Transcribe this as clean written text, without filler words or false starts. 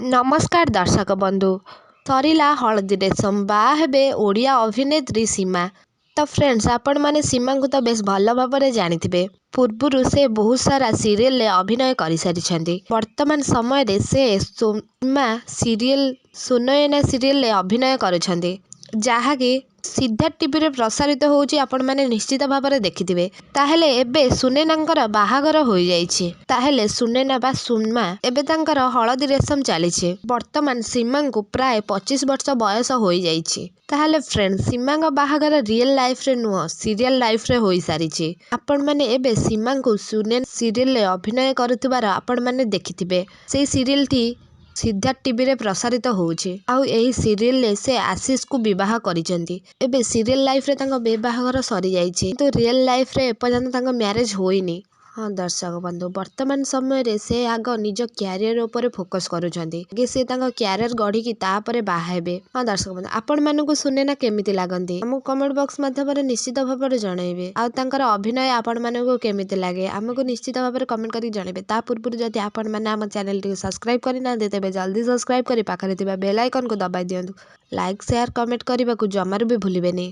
ନମସ୍କାର ଦର୍ଶକ ବନ୍ଧୁ। ସରିଲା ହଳଦୀ ରେସମ, ବାହା ହେବେ ଓଡ଼ିଆ ଅଭିନେତ୍ରୀ ସୀମା। ତ ଫ୍ରେଣ୍ଡସ୍, ଆପଣମାନେ ସୀମାଙ୍କୁ ତ ବେଶ ଭଲ ଭାବରେ ଜାଣିଥିବେ। ପୂର୍ବରୁ ସେ ବହୁତ ସାରା ସିରିଏଲରେ ଅଭିନୟ କରିସାରିଛନ୍ତି। ବର୍ତ୍ତମାନ ସମୟରେ ସେ ସୀମା ସିରିଏଲ ସୁନୟନା ସିରିଏଲରେ ଅଭିନୟ କରୁଛନ୍ତି, ଯାହାକି ସିଦ୍ଧାର୍ଥ ଟିଭିରେ ପ୍ରସାରିତ ହେଉଛି। ଆପଣମାନେ ନିଶ୍ଚିତ ଭାବରେ ଦେଖିଥିବେ। ତାହେଲେ ଏବେ ସୁନେନାଙ୍କର ବାହାଘର ହୋଇଯାଇଛି। ତାହେଲେ ସୁନେନା ବା ସୁମା, ଏବେ ତାଙ୍କର ହଳଦୀ ରେସମ ଚାଲିଛି। ବର୍ତ୍ତମାନ ସୀମାଙ୍କୁ ପ୍ରାୟ 25 ବର୍ଷ ବୟସ ହୋଇଯାଇଛି। ତାହେଲେ ଫ୍ରେଣ୍ଡ, ସୀମାଙ୍କ ବାହାଘର ରିଏଲ ଲାଇଫରେ ନୁହଁ, ସିରିଏଲ ଲାଇଫରେ ହୋଇସାରିଛି। ଆପଣମାନେ ଏବେ ସୀମାଙ୍କୁ ସୁନେନା ସିରିଏଲରେ ଅଭିନୟ କରୁଥିବାର ଆପଣମାନେ ଦେଖିଥିବେ। ସେଇ ସିରିଏଲଟି ସିଦ୍ଧାର୍ଥ ଟିଭିରେ ପ୍ରସାରିତ ହେଉଛି, ଆଉ ଏହି ସିରିଏଲରେ ସେ ଆଶିଷକୁ ବିବାହ କରିଛନ୍ତି। ଏବେ ସିରିଏଲ ଲାଇଫରେ ତାଙ୍କ ବିବାହଘର ସରିଯାଇଛି, କିନ୍ତୁ ରିଏଲ ଲାଇଫରେ ଏପର୍ଯ୍ୟନ୍ତ ତାଙ୍କ ମ୍ୟାରେଜ ହୋଇନି। ହଁ ଦର୍ଶକ ବନ୍ଧୁ, ବର୍ତ୍ତମାନ ସମୟରେ ସେ ଆଗ ନିଜ କ୍ୟାରିୟର ଉପରେ ଫୋକସ୍ କରୁଛନ୍ତି। ଆଗେ ସେ ତାଙ୍କ କ୍ୟାରିୟର ଗଢ଼ିକି ତାପରେ ବାହା ହେବେ। ହଁ ଦର୍ଶକ ବନ୍ଧୁ, ଆପଣମାନଙ୍କୁ ସୁନେନା କେମିତି ଲାଗନ୍ତି, ଆମକୁ କମେଣ୍ଟ ବକ୍ସ ମାଧ୍ୟମରେ ନିଶ୍ଚିତ ଭାବରେ ଜଣାଇବେ। ଆଉ ତାଙ୍କର ଅଭିନୟ ଆପଣମାନଙ୍କୁ କେମିତି ଲାଗେ, ଆମକୁ ନିଶ୍ଚିତ ଭାବରେ କମେଣ୍ଟ କରିକି ଜଣାଇବେ। ତା ପୂର୍ବରୁ ଯଦି ଆପଣମାନେ ଆମ ଚ୍ୟାନେଲଟିକୁ ସବସ୍କ୍ରାଇବ୍ କରିନାହାନ୍ତି, ତେବେ ଜଲ୍ଦି ସବସ୍କ୍ରାଇବ୍ କରି ପାଖରେ ଥିବା ବେଲ୍ ଆଇକନ୍କୁ ଦବାଇ ଦିଅନ୍ତୁ। ଲାଇକ୍, ସେୟାର, କମେଣ୍ଟ କରିବାକୁ ଜମାରୁ ବି ଭୁଲିବେନି।